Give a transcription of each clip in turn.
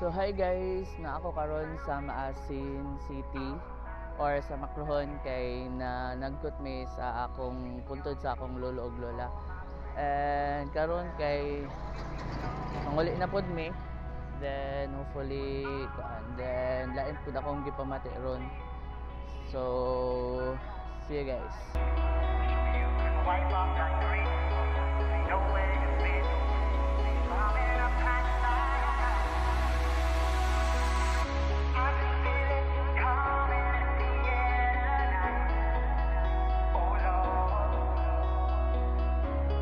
So hi guys, na ako karon sa Maasin City or sa Macrohon kay na nagkot mi sa akong puntod sa akong lolo ug lola. And karon kay manguli na pod mi. Then hopefully kuan, then lain pud akong gipamati ron. So see you guys. You can wipe off that grief. They know where you've been. I'm in a past life. I can feel it coming in the air tonight. Oh Lord,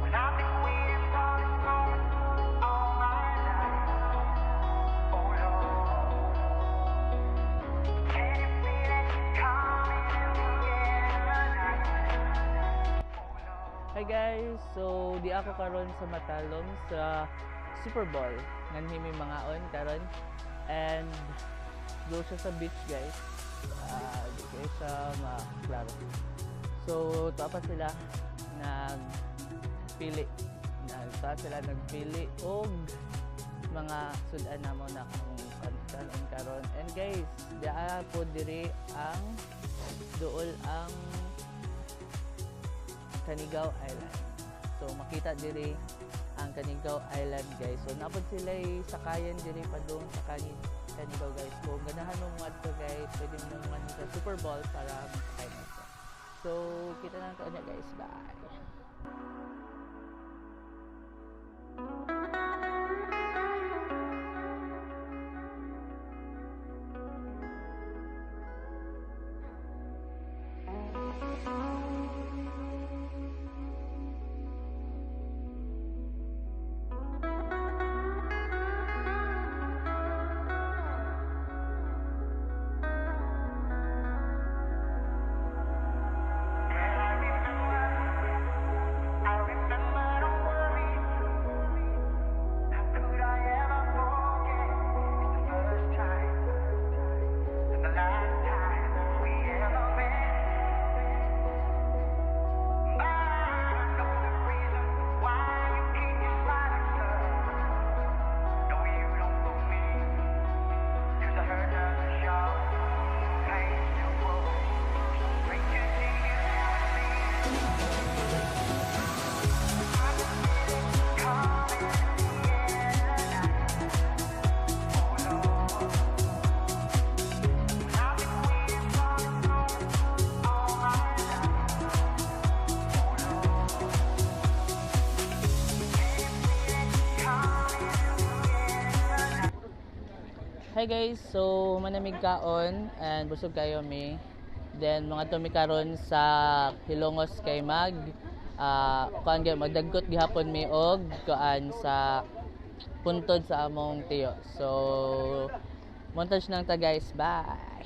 well, I've been waiting for this moment all my life. Oh Lord, can you feel it coming in the air tonight? Oh Lord. Hi guys! So, di ako karon sa Matalom sa Super Bowl. Nganhi mi mangaon karon. And go siya sa beach, guys. Di kayo siya maklaro. So, tuwa pa sila nagpili. Nagtuwa sila nagpili og mga sudan namo na kung kanon karon. And guys, diaa po diri ang duol ang Canigao Island. So makita diri ang Canigao Island, guys. So napod sila sakayan diri padung sa Canigao, guys. Kung ganahan mo ngadto, guys, pwede mo ngadto sa Super Bowl para masakay mo siya. So kita na lang niya, guys. Bye. And I remember, don't worry. How could I ever forget? It's the first time and the last time we ever met. But I know the reason why you keep your smiling, sir. No, you don't fool me. 'Cause the hurt doesn't show, pain still grows. Great to see you with me. I can feel it coming in the air tonight. Oh Lord, I've been waiting for this moment all my life. Oh Lord, can you feel it coming in the air tonight? Hi guys, so manamig kaon and busog kayo mi. Then mga tumi karon sa Hilongos kay mag kuan gyud magdagkot gihapon mi og kuan sa puntod sa among tiyo. So montage nang ta, guys. Bye.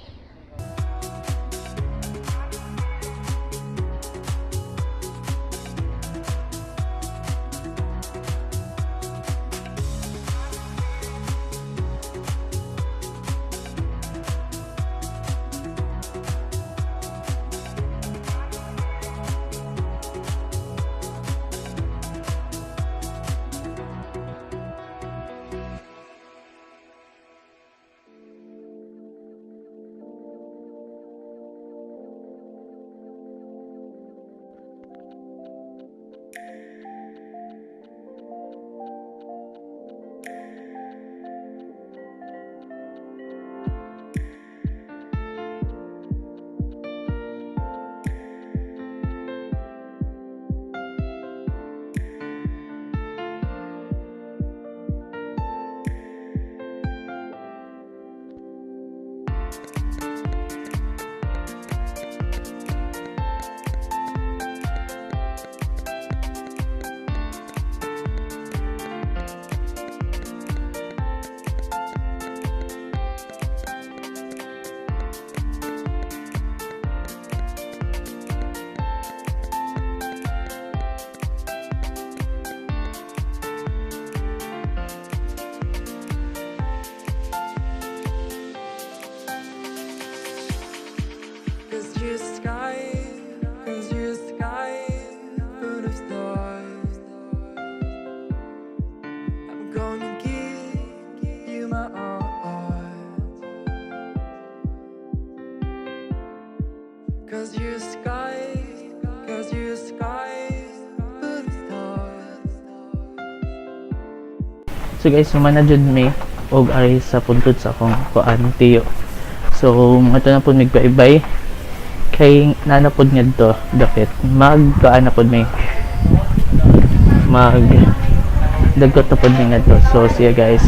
'Cause you're sky, 'cause you're sky full of stars. I'm gonna give you my all. So guys, human na jud mi og ari sa puntod sa akong kuan, tiyo. So ato na pud mig-bye kay nana pod ngadto dapit mag kuan na pod mi, mag dagkot na pod mi ngadto. So see you, guys.